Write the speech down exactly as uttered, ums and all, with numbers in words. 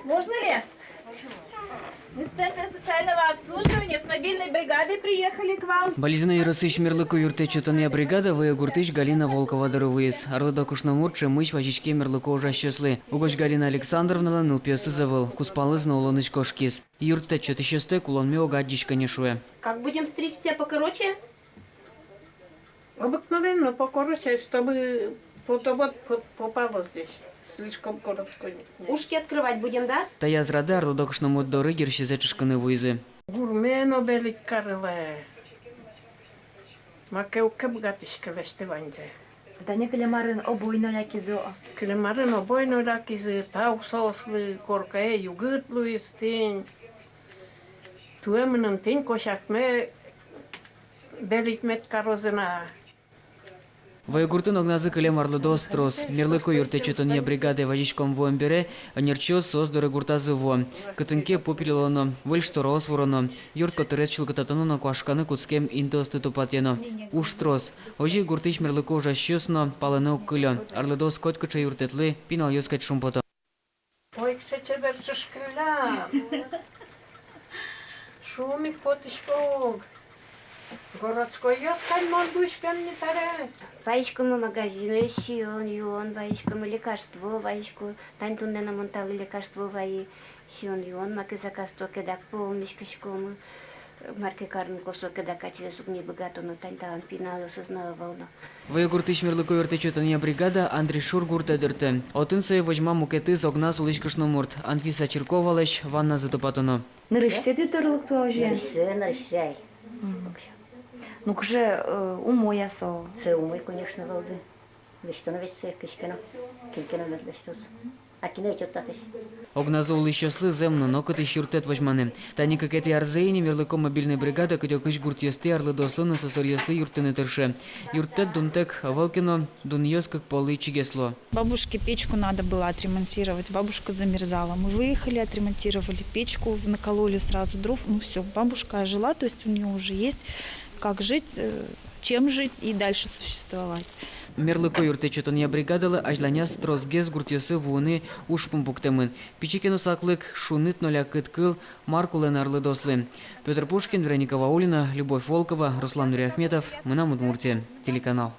Можно ли? Мы с центра социального обслуживания с мобильной бригадой приехали к вам. Балезино ёросысь мерлыко юрттэт сётонъя бригада Вӧё гуртысь Галина Волкова доры вуиз. Арлыдо кышномурт ӵемысь вазиське мерлыко ужасьёслы. Угось Галина Александровналэн нылпиосыз ӧвӧл, кузпалыз но улонысь кошкиз. Юрттэт сётӥсьёстэк улонме уг адӟиськы ни, шуэ. Как будем стричь, все покороче? Обыкновенно покороче, чтобы подобот по- попало здесь. Слишком короткой нет. Ушки открывать будем, да? Таяз радэ арлыдо кышномурт доры йырсизэ чышкыны вуизы. Гурме но белить карылэ. Маке уг ке быгатӥськы лэсьтыны ваньзэ. Тани кылем арын обой но лякизы. Кылем арын обой но лякизы, тау соослы, коркае югыт луиз тӥни. Туэ мыным тӥни косякме белить мед карозы на. Вӧё гуртын огназы кылем арлыдоос трос. Мерлыко юрттэт сётонъя бригадае вазиськом вуэм бере, ӧнерчиос соос доры гуртазы вуо. Кытын ке пу пилылоно, выль штораос вуроно, юрт котырез чылкытатоно но куашканы кутскем интыосты тупатъяно. Уж трос. Озьы гуртысь мерлыко ужасьёс но палэнэ уг кыльо. Арлыдоос котькыӵе юрттэтлы пиналъёс кадь шумпото. Ой, кыӵе чебер чышкылля. Шум ик потӥське ук. Городскойёс кадь мон луиськем ни табере. Вайиськом магазинэ сиён-юон, вайиськом лекарство, вайиськом, тань туннэ но мон талы лекарство вайи, сиён-юон, маке заказто ке дак, пол миськиськом. Мар ке карыны косо ке дак, ачиз уг ни быгато но, тань талэн пиналъёсыз но ӧвӧл но. Вӧё гуртысь мерлыко юрттэт сётонъя бригада Андрейшур гуртэ дыртэ. Отын сое возьма мукетыз огназ улӥсь кышномурт, Анфиса Чирковалэсь ванназэ тупатоно. Нырысьсэ тӥ доры лыкто-а, озьы? Нырысьсэ, нырысьсэ ай. Мгм. Ну, кызьы, э, умой-а со? Сое умой, конечно, валды. Лэсьтоно ведь сое кызьы ке но, кин ке но мед лэсьтоз. А кинэ ӧтёд татысь. Огназы улӥсьёслы зэм но нокытысь юрттэт возьманы. Тани кыкетӥ арзэ ини мерлыко мобильной бригада кыдёкысь гуртъёстӥ арлыдоослы но сӧсыръёслы юрттыны тырше. Юрттэт дунтэк ӧвӧл ке но, дунъёс кык поллы ичигес луо. Бабушке печку надо было отремонтировать, бабушка замерзала. Мы выехали, отремонтировали печку, накололи сразу дров. Ну всё, бабушка ожила, то есть у неё уже есть как жить, э, чем жить и дальше существовать. Мерлыко юрттэт сётонъя бригадалы азьланяз тросгес гуртъёсы вуыны ужпум пуктэмын. Пичи ке но саклык, шуныт но лякыт кыл мар кулэ на арлыдоослы. Пётр Пушкин, Вероника Ваулина, Любовь Волкова, Руслан Нуриахметов, «Мынам Удмуртие» телеканал.